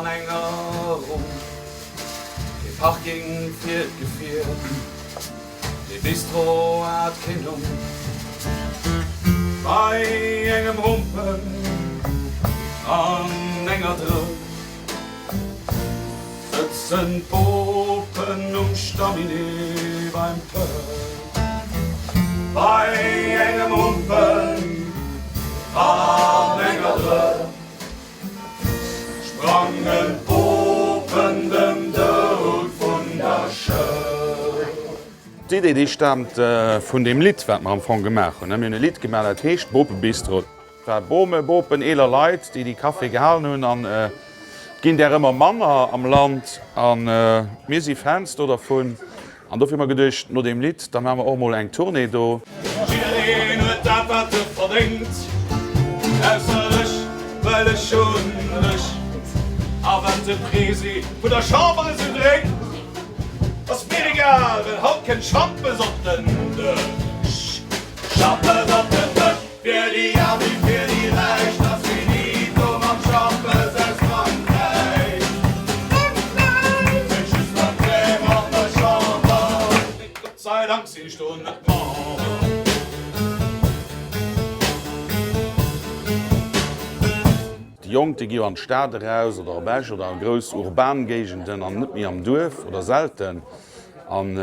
An enger Rumm, kee Parking fir d'Gefier, dee Bistro hat keen Numm. Bei engem Humpen an enger Drëpp sëtzen d'Bopen um Stamminee beim Pub. Bei engem Humpen an enger Drëpp. Sprangen d'Bopen dem Doud vun der Schëpp. D'Idee déi staamt vun deem Lidd wat mer am Fong gemaach hunn. Mir hunn e Lidd gemaach dat heescht Bopebistro. Et war Bome, Bopen, eeler Leit déi déi Café gehalen hunn an et ginn där ëmmer manner am Land an mir si Fans do dervun. An dofir hu mer geduecht, no deem Lidd, da maache mer och emol eng Tournée do. Jiddereen huet dat wat e verdéngt, ausser ech, well ech hunn dech. A wann de Presi vun der Chamber esou drénkt, ass mir egal, well haut kënnt Schampes op den Dësch, Schampes op den Dësch. Fir déi Aarm wéi fir déi Räich, 't ass finito mam Schampes aus Frankräich. Sinn just nach Crème an der Chamber, mee Gott sei Dank sinn ech do net Member. Déi Jonk, déi gi jo an d'Stad eraus oder op Esch oder a grouss urban Géigenden an net méi am Duerf oder selten. An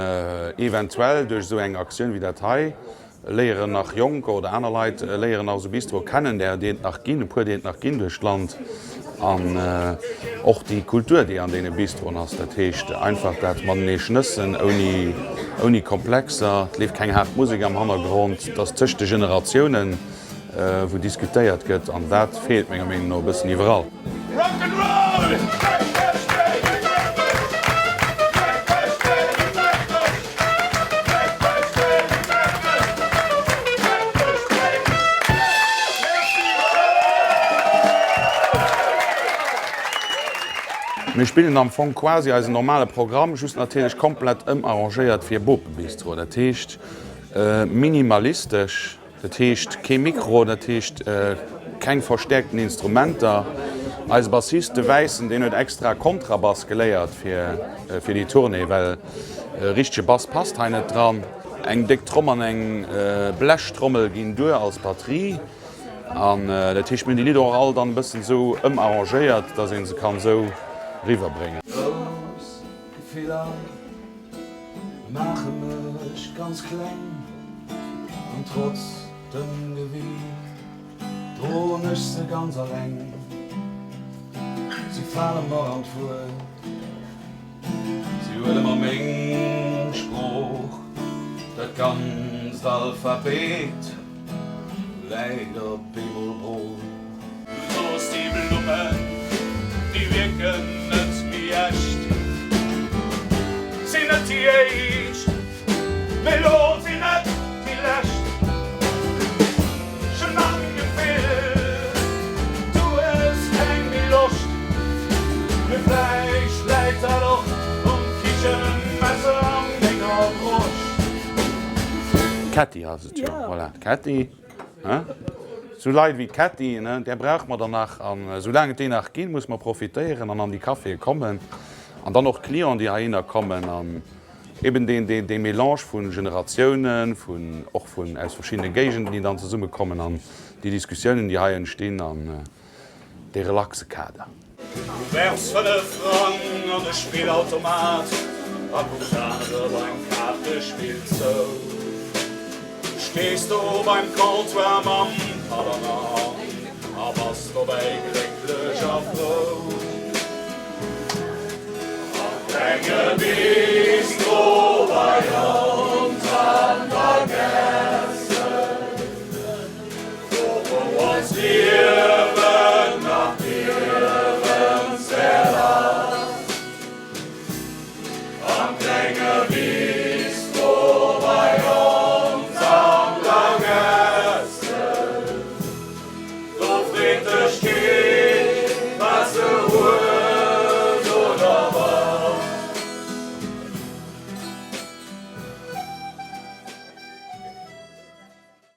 eventuell duerch esou eng Aktioun wéi dat hei Léieren nach Jonker oder aner Leit léieren nach esou Bistroe kennen, där déi et nach ginn, e puer déi et nach ginn duerch d'Land, an och déi Kultur déi an deene Bistroen ass, dat heescht einfach dat matenee schnëssen ouni ouni Komplexer, et leeft keng haart Musek am Hannergrond, et ass tëscht de Generatiounen wou diskutéiert gëtt an dat feelt menger Meenung no e bëssen iwwerall. Rock and Roll! Mir spillen am Fong quasi eisen normale Programm, just natierlech komplett ëmarrangéiert fir Bopebistro. Dat heescht minimalistesch. Dat heescht kee Mikro, dat heescht keng verstäerkten Instrumenter. Eise Bassist, de Wäissen, deen huet extra Kontrabass geléiert fir fir déi Tournée, well e richtege Bass passt hei net dran. Eng déck Tromm an eng Blechtrommel ginn duer als Batterie. An dat heescht, mir hunn déi Lidder och all dann e bëssen esou ëmarrangéiert, datt ee se kann esou riwwerbréngen. Grouss Gefiller. Maache mech ganz kleng an trotz dem Gewiicht droen ech se ganz alleng. Si fale mer an d'Wuert, si huele mer meng Sprooch, dat ganzt Alphabet. Läit op eemol brooch. Du soos déi Blummen déi wierken net méi echt, sinn net déi éischt, mee lo sinn net déi lescht. Ech hunn am Gefill du hues keng méi Loscht, mee vläicht läit dat och um Kichenmesser an denger Broscht. D'Kätti ass et jo, voilà, d'Kätti, hein. Sou Leit wéi d'Kätti, ne, där brauche mer der nach. An esou laang et déi nach ginn, musse mer profitéieren an an déi Caféë kommen. An dann och d'Clienten, déi heihinner kommen. An eben deen, deen, dee Mélange vu Generatiounen, vun, och vun, aus verschiddene Géigenden, déi dann zesummekommen an déi Diskussiounen, déi hei entstinn an dee relaxe Kader. Du werfs 5 Frang an de Spillautomat a kucks anere beim Kaartespill zou. Du stees do beim Comptoir mam Patt an der Hand a bass dobäi glécklech a frou. Am klenge Bistro bei ons an der Gässel. Do wou ons Liewen nach liewenswäert ass, am klenge Bistro.